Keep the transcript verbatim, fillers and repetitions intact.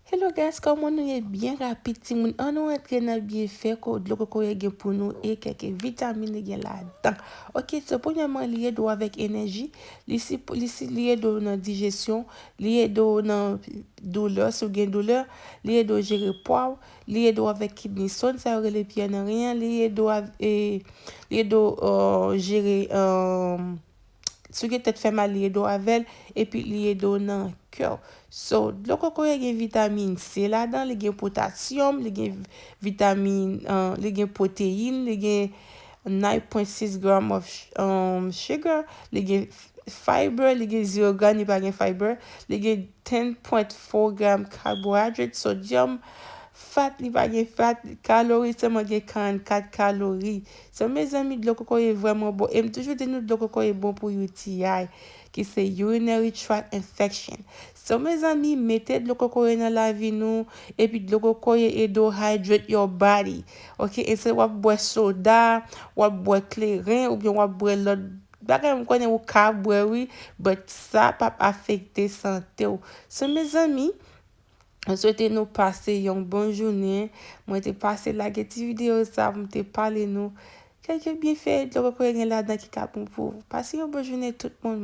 Hello guys, kòman nou ye? Byen rapid timoun, ann nou rantre nan byenfè ke dlo kokoye gen pou nou e kèk vitamin li gen ladan. Ok, so premyèman li ede w avèk enèji, li si, li si, li ede w nan dijesyon, li ede w nan doulè, si w gen doulè, li ede w jere pwa w, li ede w avèk kidney stone, sa yo rele pyè nan ren an, li ede w av- e, li ede w euh, jere euh, si w gen tèt fè mal, li ede w avè l, epi li ede w nan kè w. So, dlo kokoye gen vitamin C ladan, li gen potasyòm, li gen vitamin, euh, li gen pwoteyin, li gen nine point six gram of um, sugar, li gen fiber, li gen zero gram, li pa gen fiber, li gen ten point four gram carbohydrate, sodium, fat, li pa gen fat, kalori, sèlman gen karannkat kalori. So, mezanmi, dlo kokoye vrèman bon. E m toujou di nou dlo kokoye bon pou U T I, ki se urinary tract infection. So, mezanmi, mete dlo kokoye nan lavi nou, epi dlo kokoye ede w hydrate your body. Ok, instead w ap bwè soda, w ap bwè kleren, oubyen w ap bwè lòt bagay, m konnen ou ka bwè wi, but sa p ap afekte sante w. So, mezanmi, mwen swete nou pase yon bon jounen. Mwen te pase lage ti videyo sa pou m te pale nou kèk byenfè dlo kokoye gen ladan ki ka bon pou ou. Pase yon bon jounen tout moun.